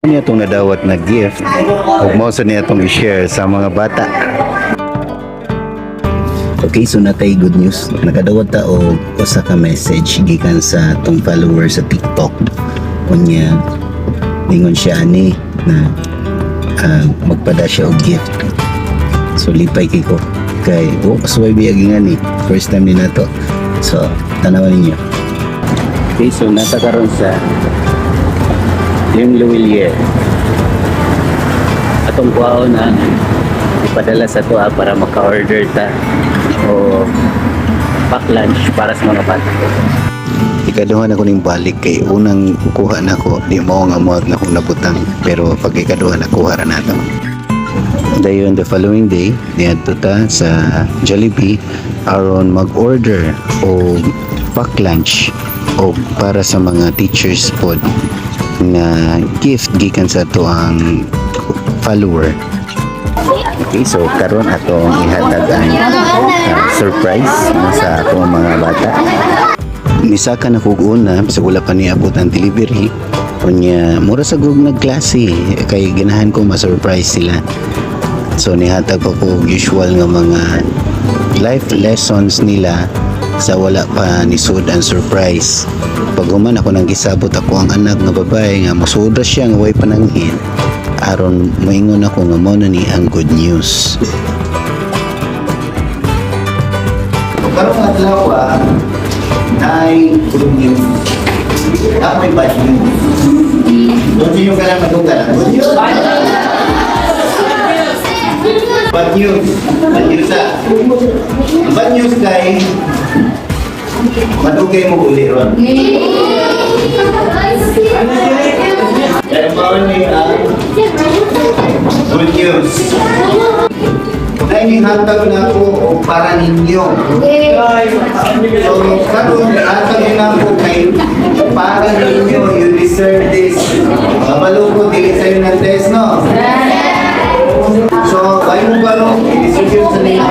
Niya itong nadawat na gift ug mao sa niya itong i-share sa mga bata. Okay, so natay good news. Nakadawat ta og usa ka message gikan sa atong follower sa TikTok. Unya, ningon siya ani na magpada siya og gift. So lipay kay ko kay oh, kasuway biyag nga ni. First time ni nato. So, tanawan ninyo. Okay, so nata karon sa Lim Lhuillier. Atong kuhaon na ipadala sa to para maka-order ta o pack lunch para sa mga bata. Ikaduha na ko ning balik kay unang kuha na ko di mo nga amount na akong nabutang, pero pag ikaduha, nakuha ra nato. Dayon, the following day, niadto ta sa Jollibee aron mag-order og pack lunch o para sa mga teachers pod na gift gikan sa ato ang follower. Okay, so karon atong ihatag ang surprise, no, sa atong mga bata. Nisaka na kog una sa wala pa niabot ang delivery. Unya, mura sa gug nagklase kay ganahan ko ma-surprise sila. So nihatag pa ko og usual nga mga life lessons nila sa wala pa ni sud ang surprise. Pag human, ako nang gisabot ako ang anak nga babae nga mosuod ra siya nga way pananghin aron moingon ako nga mao na ni ang good news. Karong adlaw ay good news. Ako may bad news. Continue ka lang, madunggan lang. Good news. Bad news. Bad news ah. Ang bad news kay madugay mo uli ron. Pero mao ni ang good news. Dahil hatag na ako o para ninyo. So, karon hatag na ako kay para ninyo, you deserve this. Kabalo ko, dili sa'yo ng test, no? So, kayo mo ba, no? I-distribute sa ninyo.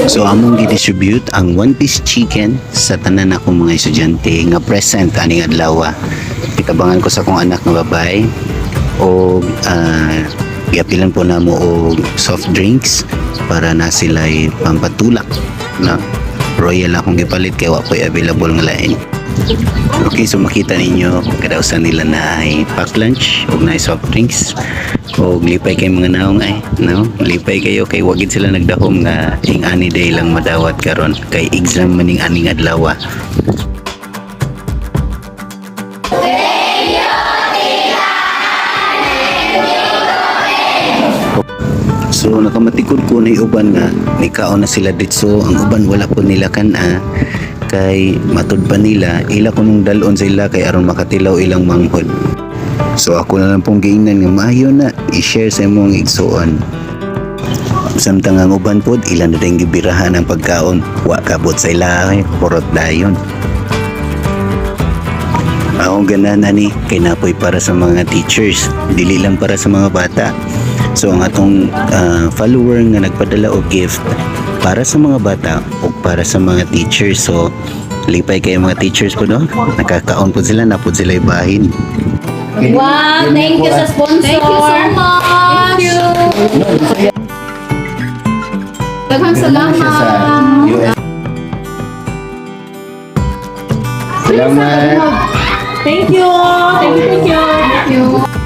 So among gi-distribute ang one piece chicken sa tanan akong mga estudyante nga present aning adlaw. Gitabangan ko sa akong anak nga babae og giapilan po namo og soft drinks para na sila pampatulak na Royal akong gipalit kay wa po'y available nga lain. Okay, so makita ninyo kadausan nila na ay pack lunch ug na soft drinks. Og lipay kay mga naong ay, no? Lipay kayo kay wagid sila nagdahom nga ing ani day lang madawat karon kay exam maning aning adlaw. So nakamatikod ko na uban nga nikaon na sila ditso, ang uban wala po nila kan-a kay matud pa nila ila kunong dalon sila kay aron makatilaw ilang manghod. So ako na lang pong giingnan nga maayo na i-share sa imong igsuon. Samtang ang uban pod ila na din gibirahan ang pagkaon, wa kabot sa ila ay purot dayon. Akong ganahan ani kay napoy para sa mga teachers, dili lang para sa mga bata. So ang atong follower nga nagpadala og gift para sa mga bata o para sa mga teachers. So lipay kay mga teachers po, no? Nakakaon po sila, na po sila ibahin. Wow, thank you sa sponsor. Thank you so much. Thank you. Daghang salamat. US. Salamat. Thank you. Thank you. Thank you. Thank you.